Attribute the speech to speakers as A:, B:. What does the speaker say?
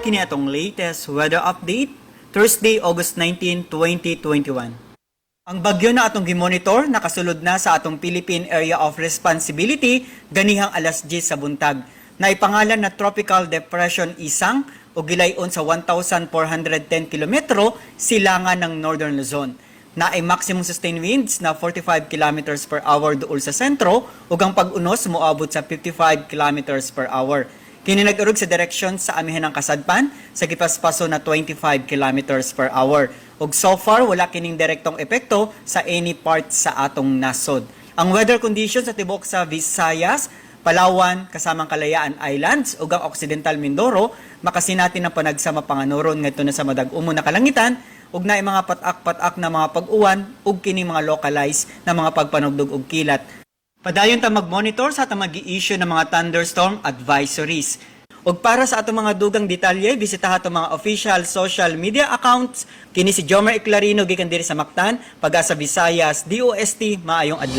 A: Kini atong latest weather update, Thursday, August 19, 2021. Ang bagyo na atong gimonitor nakasulod na sa atong Philippine Area of Responsibility ganihang alas 10 sa buntag. Naipangalan na Tropical Depression Isang o gilayon sa 1,410 kilometro silangan ng Northern Luzon. Naay maximum sustained winds na 45 kilometers per hour duol sa sentro ug ang pag-unos moabot sa 55 kilometers per hour. Kini nag-urog sa direksyon sa amihanang kasadpan sa gipaspaso na 25 kilometers per hour. Ug so far wala kining direktong epekto sa any part sa atong nasod. Ang weather conditions sa tibuok sa Visayas, Palawan, kasamang Kalayaan Islands ug ang Occidental Mindoro makasinati ng panagsama panganuron ngadto na sa madag-umo na kalangitan ug naay mga patak-patak na mga pag-uwan ug kining mga localized na mga pagpanugdog og kilat. Padayon ta mag-monitor sa atong mag-i-issue ng mga thunderstorm advisories. Ug para sa atong mga dugang detalye, bisitaha atong mga official social media accounts. Kini si Jomer Eclarino gikan diri sa Mactan, Pag-asa Visayas, DOST, maayong adlaw.